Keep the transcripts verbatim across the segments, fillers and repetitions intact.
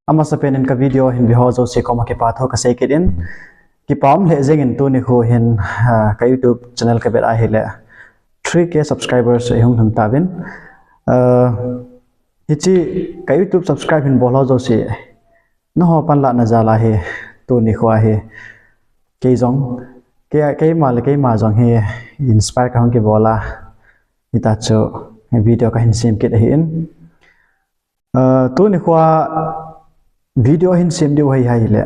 Amasapen in ka video hin veho jouse koma kipa thu kasei kit in. Kipa um lheh jeng in tuni khu hin, ah, ka YouTube channel kavet ahile three K subscribers ahung lhun tauvin. Ah, hiche ka YouTube subscribe hin bol ho jouse, nangho panlahna jal a hi tuni khu hi kei jong, kei, keima le keima jong hi inspire kahung kibol a, hita chu video kahin sem kit ahin. Ah, tuni khu video hin sem diu hi ahile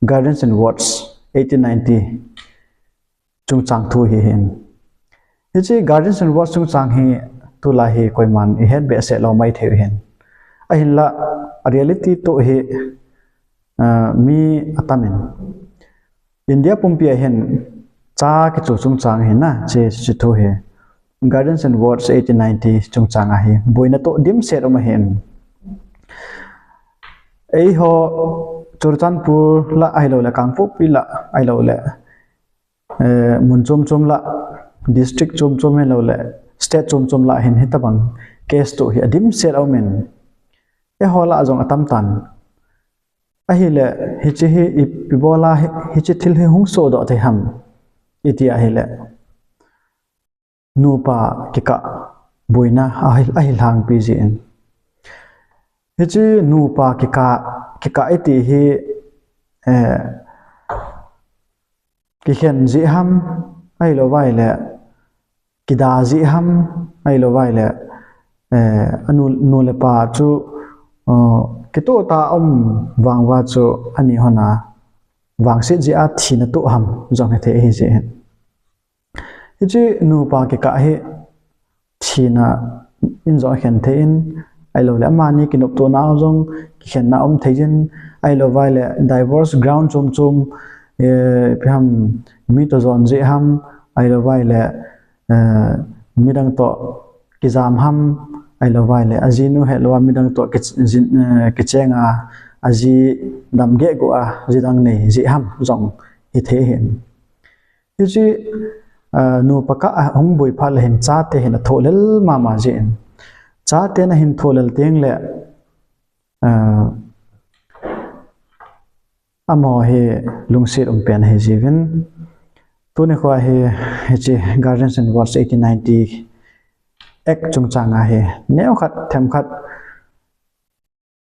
Gardens and Wards eighteen ninety chungchang thu hi ahin. Hiche Gardens and Wards chungchang hi tulai hi koiman ihet behseh lou maithei u ahin. Ahinla, a reality toh hi, ah, mi atamin India pumpi a hin cha kichu chungchang ahin, hiche, hiche thu hi Gardens and Wards eighteen ninety chungchang a hi boina toh dimset um ahin. Eiho Churachandpur lah ahilouleh Kangpokpi lah ahilouleh, eh, mun chom chom lah, district chom chom ahilouleh state chom chom lah hin hitabang case toh hi adimset a um in. Eiho lah jong atam tan. Ahile, hiche hi i, ipi bol a hi, hiche thil hi hung sohdoh thei ham iti ahile, nupa kikah boina ahi, ahi lhangpi jeh in. Hiche nupa kikah, kikah iti hi, eh, kikhen jeh ham, ahilou vai le, kida jeh ham, ahilou vai le, eh, anu, nu le pa chu, uh, kitoh tah a um vang uva chu ani hon a vangset jeh a thina toh ham jong hithei ahi jeh in. Hiche nupa kikah hi thina in jong akhen thei in, ahilou le amani kinoptona a jong kikhenna um thei in, ahilou vai le divorce ground chom chom, eh, ipi ham mi toh jon jeh ham, ahilou vai le, eh, midang toh kijam ham, ahilou vai le ajinu hetlou a midang toh ki, jin, eh, kicheng a, aji dam gehguh a, ji dang nei jeh ham jong hithei ahin. Hiche, ah, nupa kah a hung boi phat le hin chate hin athohlel mama jeh in. Chaten ahin thohlel teng le, ah, amaho hi lungset um pen ahi jiuvin. Tuni khu hi, hiche Gardens and Wards eighteen ninety Act chungchang a hi neokhat, themkhat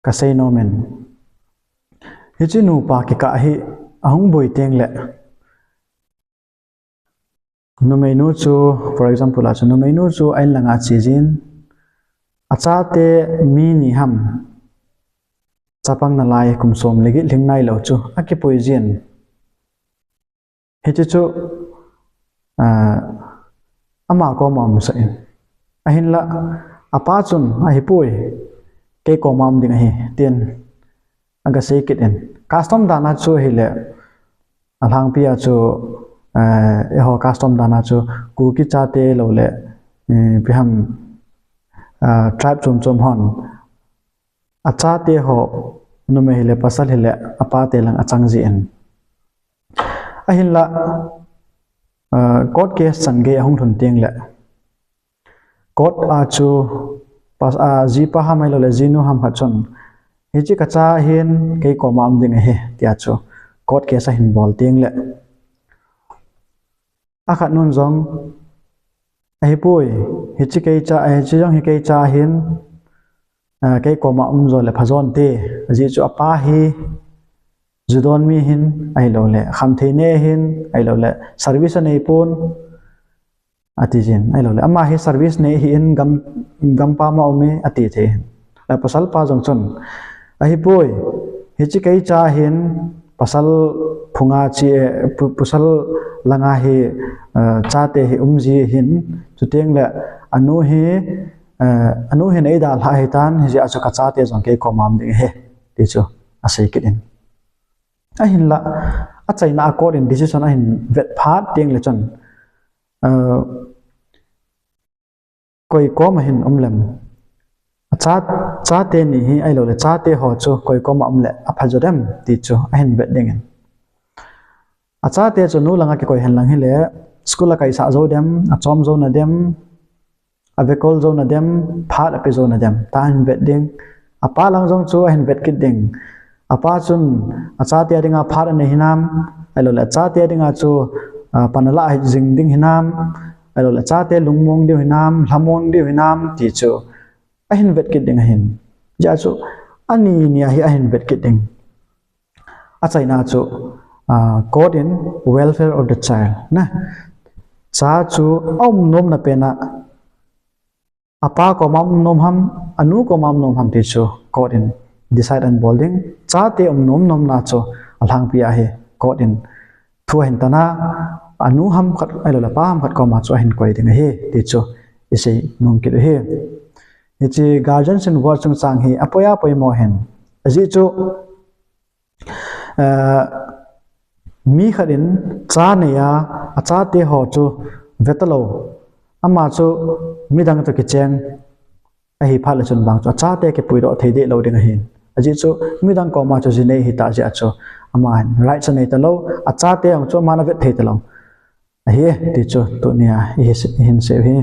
kasei nom in. Hiche nupa kikah hi ahung boi teng le, numeinu chu, for example a chu, numeinu chu a-in langa ache jin, achate mi ni ham, chapang nalai kum som le get lhing nailou chu akipui jin. Hiche chu, ah, ama koma umsah in. Ahinla, apa chun, ahipoi, kei koma um ding ahi, tin agasei kit in. Custom dan a chu ahile, alhangpi a chu, eh, eiho custom dan a chu, Kuki chate lou le, eh, ipi ham, ah, tribe chom chom hon achate ho, numei hile pasal hile, apate lang achang jin. Ahinla, ah, court case chan gei ahung lhun teng le, court a chu, pas, ah, jipa ham ahilou le jinu ham khat chun, hiche kacha hin kei koma um ding ahi, tia chu court case ahin bol teng le, akhat nun jong, ahipoi, hiche kei cha, hiche jong hi kei cha ahin, ah, kei koma um jo le phajon te, ajeh chu apa hi ju don mi ahin, ahilou le khamthei nei ahin, ahilou le service anei pon, ati jin, ahilou le ama hi service nei ahin, gam, gampam a um e, ati thei ahin. Le pasal pa jong chun, ahipoi, hiche kei cha ahin, pasal phunga che, pu, pasal langa hi, eh, chate hi um ji ahin, chuteng le anu hi, eh, anu hin eidalhah ahitan, hijeh a chu kachate jong kei koma um ding ahi, ti chu asei kit in. Ahinla, achaina a court in decision ahin vet phat teng le chun, eh, koi koma hin um lem, acha, chate ni hi ahilou le chate ho chu koi koma um le apha jo dem ti chu ahin vet ding in. Achate chu nu langa kikoi hen lang hile, school akaisah jou dem, achom jou na dem, avekol jou na dem, phat ape jou na dem, tia ahin vet ding. Apa lang jong chu ahin vet kit ding. Apa chun achate dinga phat anei hinam, ahilouleh achate dinga chu, ah, pan alah jing ding hinam, ahilouleh achate lungmong diu hinam, lhamon diu hinam ti chu ahin vet kit ding ahin. Hijeh chun ani ni a hi ahin vet kit ding. Achaina chu, ah, court in welfare of the child na. Cha chu aum nomna pen a, apa koma um nom ham, anu koma um nom ham ti chu court in decide ahin bol ding. Chate um nom nomna chu alhangpi a hi court in thu ahin tan a, anu ham khat, ahilouleh apa ham khat koma chu ahin koi ding ahi ti chu isei nom kit u ahi. Hiche guardians involved chungchang hi apoi a poimo ahin. Ajeh chu, eh, mi khat in cha nei a, achate ho chu ve talou, ama chu midang toh kicheng ahi phat le chun bang chu achate kipuidoh thei deh lou ding ahin. Ajeh chu midang koma chu ji nei ahitah jeh a chu ama hin rights anei talou, achate jong chu aman avet thei talou ahi ti chu tunia ihi, ihin sei u ahi.